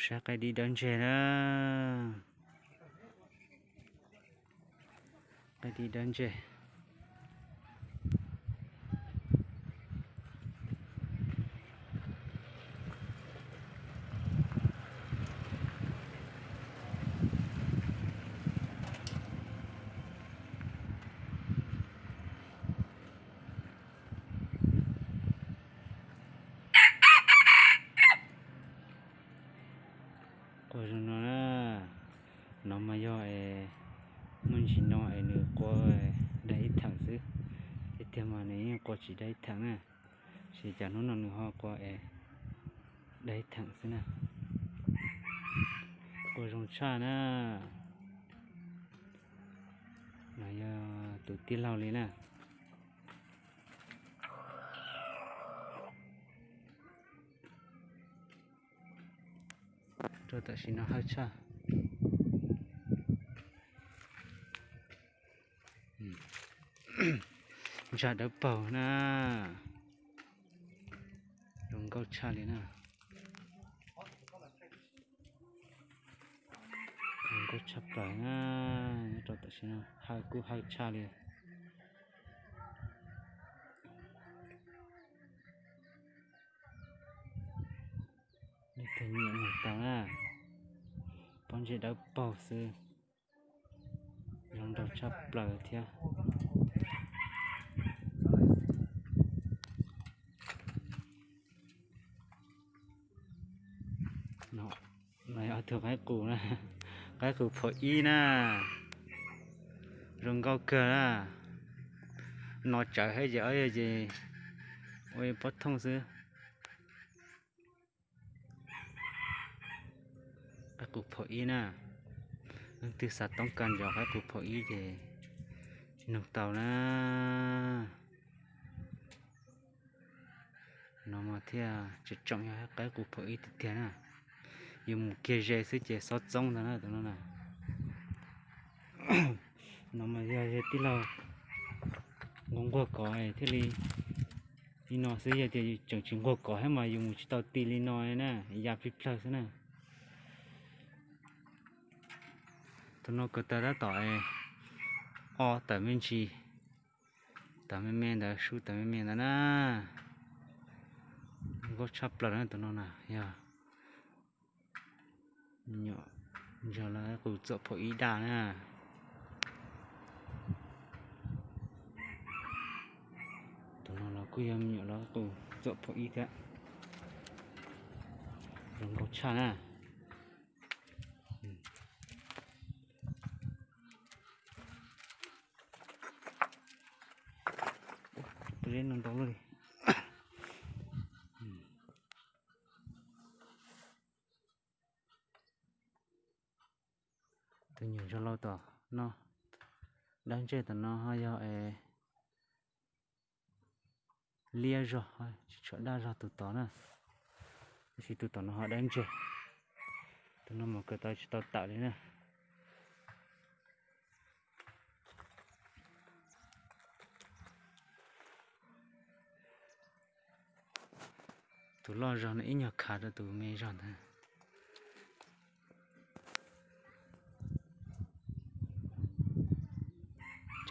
Saib qaib dib dawb ntseg na. Qaib dib dawb ntseg. Qua zoo no na. No mas yog es muaj ntsis no es nws qua dag ib theem xwb, tiag tiag mas nws yeej qua tsis dag ib theem na. Tab sis cas hnub no nws ho qua es dag ib theem xwb na. Qua zoo tshaj na. No yog tus tij laug li na. Rau tam sim no hawj tshaj. Ntsa dawb paug na. Zoo nkauj tshaj li na. Zoo nkauj tshaj plaws na. Nyob rau tam sim no hawj kuj hawj tshaj li. Leej twg nyiam mus tau na. Pob ntseg dawb paug xwb. Zoo nraug tshaj plaws thiab. No, no yog ob tug qaib qus na, qaib qus phom ib na, zoo nkauj kawg na. No tsawv thiab ces ob yog ces ua pob thooj xwb. Qaib qus phom ib na, leej twg xav toob kas ntsoov qaib qus phom ib ces nug tau na. No mas thiaj tseem tseem yog qaib qus phom ib tiag tiag na. Yus mus kiag ze xwb ces xob txoob ntag na tus no na. No mas yog tij laug nquag nquag kov thiaj li, li no xwb, yog tias tseem tsis nquag kov thiab mas yus mus tsis tau ti li no na, ya plig plawg xwb na. Tus no kawg tawg tab tom ob tawm me ntsis, tawm me me ntawd, sub tawm me me ntawd na. Nkauj tshaj plaws na tus no na, yog me nyuam ntsuag lawv qus txuam phom ib daj na. Tus no los kuj yog me nyuam lawv qus txuam phom ib thiab. Zoo nkauj tshaj na. Tus zeb no ntau luaj li. Tus nyuam ntsuag laus tom no, dab ntseg tom no ho yog es liab zog, tsis tshua daj zog tus tod na. Tab sis tus tom no ho dab ntseg. Tus no mas kawg tau tsis tau tawm li na. Tus loj zog no ib nyuag khav rau tus me zog ntawd.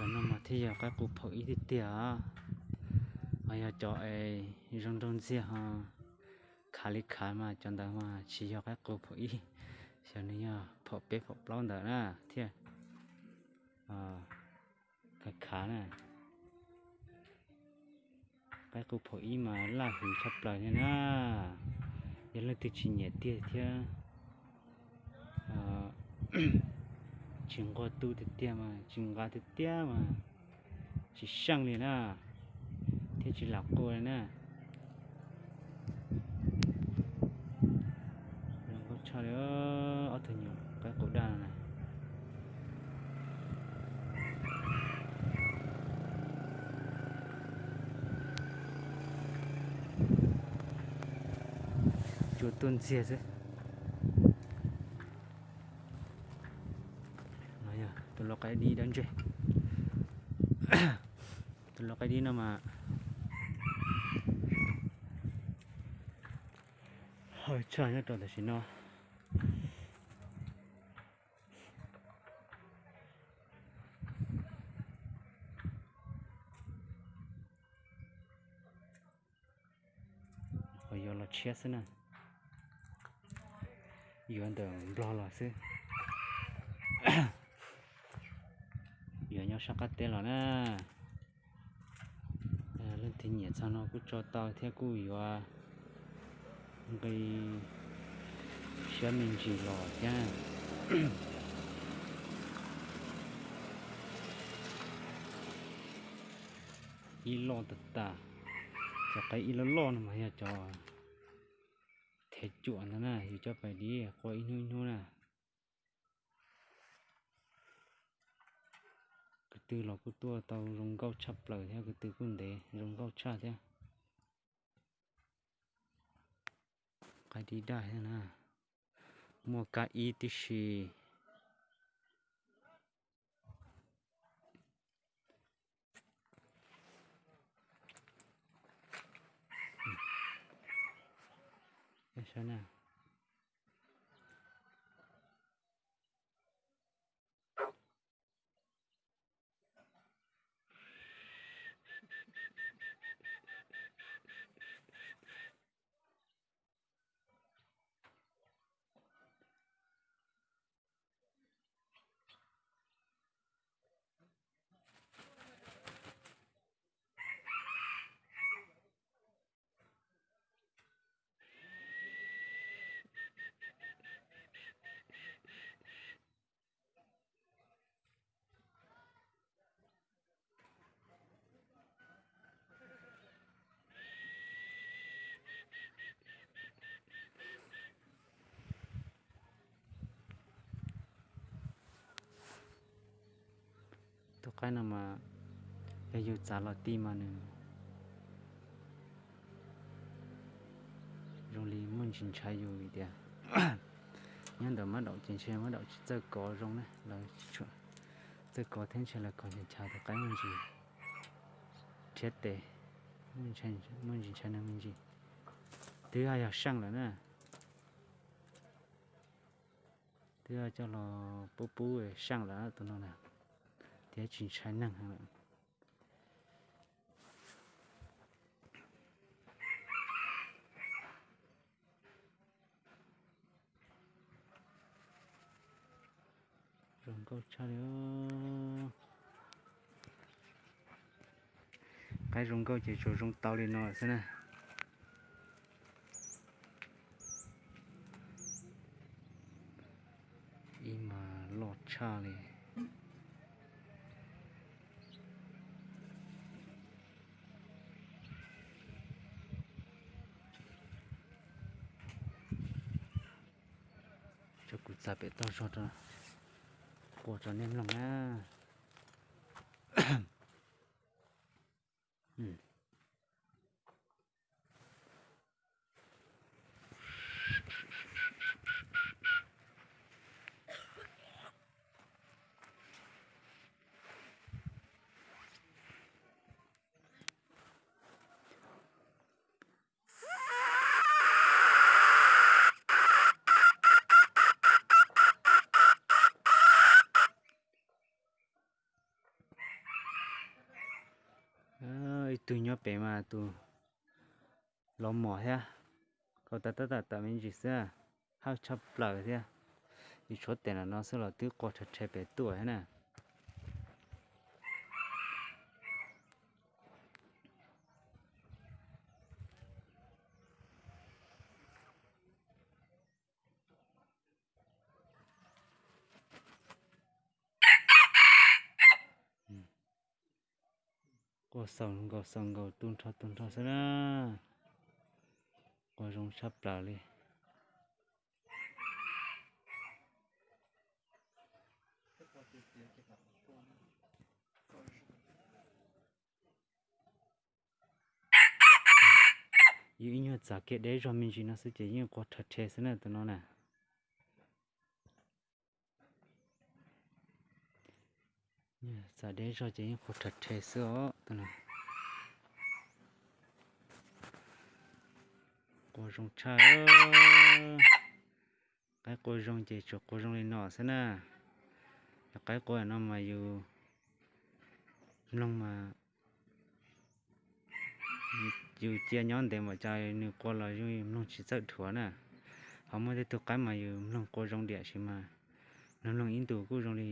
Cov no mas thiaj yog qaib qus phom ib tiag tiag os. Ho yog cov es zoo nraug ntxiag ho khav li khav mas cov ntawd mas tsis yog qaib qus phom ib, xyov nws yog phom peb phom plaub ntawd na thiaj khav khav na. Qaib qus phom ib mas laj hwv tshaj plaws li na. Yog leej twg tsis nyiam tiag thiab tsis nquag tu tiag tiag mas tsis nqa tiag tiag mas tsis seej li na, thiab tsis lam qua li na. Zoo nkauj tshaj li ob tug nyuam qaib qus daj no na. Cua tuaj ntxiag xwb. No yog tus lau qaib dib dawb ntseg. Tus lau qaib dib no mas hawj tshaj nyob rau tam sim no. los tshiab xwb na. Yuav ntawm Nplog los xwb. Yuav nyob sab qab teb los na. Leej twg nyiam txog no kuj tso tau thiab kuj yuav nqi siab me ntsis los thiab. Ib loj tas tas, cov qaib ib loj loj no mas yog cov thev cuam ntag na, yus coj pais div qua ib hnub ib hnub na. Ko tw los kuj tuaj tau zoo nkauj tshaj plaws thiab, ko tw kuj ntev zoo nkauj tshaj thiab. Qaib dib daj thiab na, muaj kab ib tib si. Tus qaib no mas yog yus txav los ti mas nws zoo li muaj ntsis ntshai yus tias nyob ntawm mab daum ces ntshe mab daum tsis txawj kov zoo na, lawv txawj kov thiab ntshe lawv kov nchav nchav tus qaib muaj ntsis rhiab tes, muaj ntsis ntshai neeg me ntsis. Twb yog seej lawm na, twb coj los pub pub seej lawm tus no na, thiab tsis ntshai neeg heev lawm. Zoo nkauj tshaj li. Qaib zoo nkauj ces tsuas zoo tau li no xwb na. Ib mas loj tshaj li. Cov kuv txav pem toj zog rau, qua rau nej mloog na. Ib tug nyob pem mas tus los mom thiab, kau tab tab tam tam me ntsis xwb, hawj tshaj plaws thiab. Yus tshuav tes nram no xwb los twb qua rhe rhe pem tuaj thiab na. Qua xaus nkaus xaus nkaus tu nrho tu nrho xwb na. Qua zoo tshaj plaws li. Yus ib nyuag txav kiag deb zog me ntsis no xwb ces yeej qua rhe rhe xwb na tus no na. Txav deb zog ces yeej qua rhe rhe xwb os tus no. Qua zoo tshaj. Qaib qua zoo ces tsuas qua zoo li no xwb na. Yog qaib qua no mas yus mloog mas yus cia nyob ntev mas cas nws qua los zoo li mloog tsis txawj dhuav na. Ho muaj tej tug qaib mas yus mloog qua zoo diam sis mas mloog mloog ib ntus kuj zoo li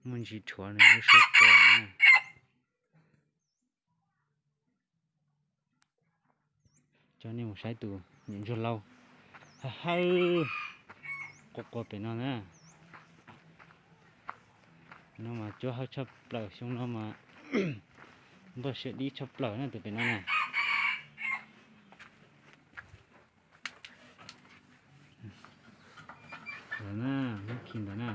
muaj ntsis dhuav nws lub siab qua na. Coj nej mus saib tus niam ntsuag laus hawj hawj qua qua pem no na. No mas cuab hawj tshaj plaws, xyoo no mas npawg siab dib tshaj plaws na tus pem no na. Ntawd na, lub khi ntawd na.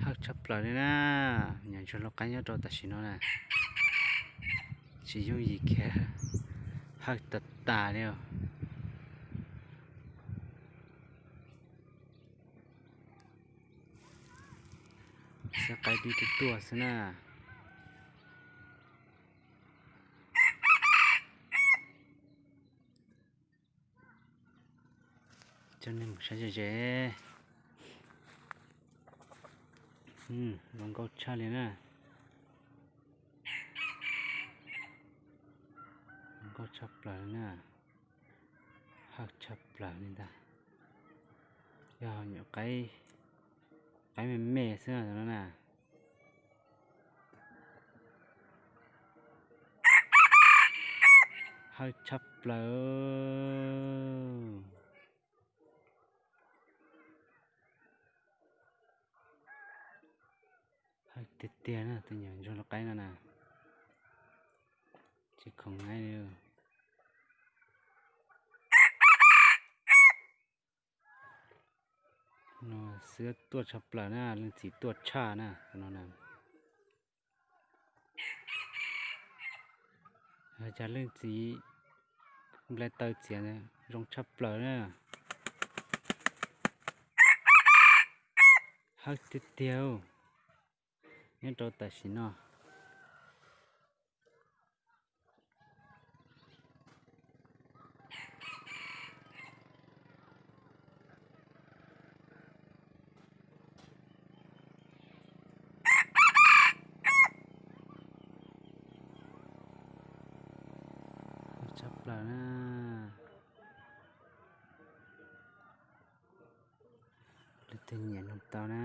Hawj tshaj plaws li na, niam ntsuag lau qaib nyob rau tam sim no na, tsis yooj yim kiag, hawj tas tas li os. Xiab qaib dib tuaj tuaj xwb na. Coj nej mus saib ze ze. Zoo nkauj tshaj li na. Zoo nkauj tshaj plaws li na. Hawj tshaj plaws li ntag. Yog nyuam qaib, qaib me me xwb no na. Hawj tshaj plaws. Hawj tiag tiag na, tus niam ntsuag lau qaib no na. Tsis khoom ngai li. No xiab tuaj tshaj plaws na, leej txiv tuaj tshaj na no na. Cas leej txiv nplai taw txiav zoo tshaj plaws na. Hawj tiag tiag nyob rau tam sim no. Tshaj plaws na. Leej twg nyiam no tau na.